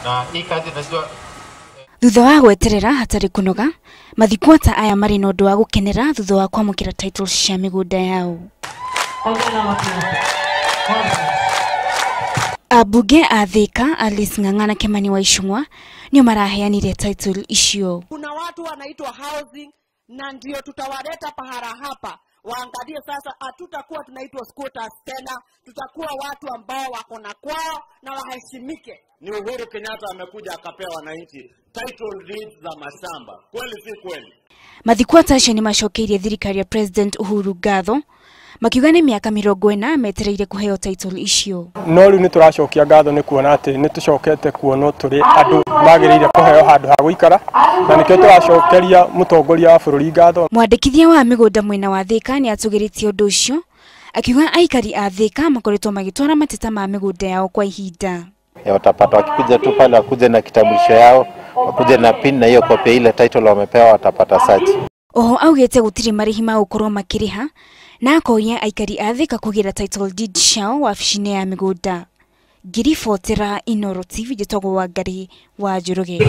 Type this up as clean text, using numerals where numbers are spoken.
Na hii kazi najua. Thutha wa gweterera hatarĩ kũnoga, mathikwata aya marĩ na ũndũ wa gũkenera thutha wa kwamũkĩra title cia mĩgũnda yao. Ambunge a Thika Alice Ng'ang'a na Kimani wa Ichung'wa nĩo maraheanire title icio. Kuna watu wanaitwa housing na ndio tutawaleta pahala hapa waangalie sasa, hatutakuwa tunaitwa squatters tena, tutakuwa watu ambao wako na kwao na waheshimike. Ni Uhuru Kenyatta amekuja akapea wananchi title deeds za mashamba, kweli si kweli? Mathikwata acio nĩmacokeirie thirikari ya President Uhuru ngatho makiuga nĩ mĩaka 40 metereire kũheo title icio. No rĩu nĩtũracokia ngatho nĩ kuona atĩ nĩtũcokete kuonwo tũrĩ andũ magĩrĩire kũheo handũ ha gũikara, na nĩkĩo tũracokeria mũtongoria wa bũrũri ngatho. Mwandĩkithia wa mĩgũnda mwena wa Thika nĩatũgĩrĩtie ũndũ ũcio akiuga aikari a Thika makoretwo magĩtwara mateta ma mĩgũnda yao kwa ihinda. Watapata wakikuja tu pale, wakuje na kitambulisho yao, wakuje na pin na hiyo copy ile title wamepewa, watapata search. Oho augĩte gũtirĩ marĩhi ma gũkorwo makĩrĩha na akoria aikari a Thika kũgĩra title deed ciao wabici-inĩ ya mĩgũnda. Ngiribotera Inooro TV, njĩtagwo Wangari wa Njoroge.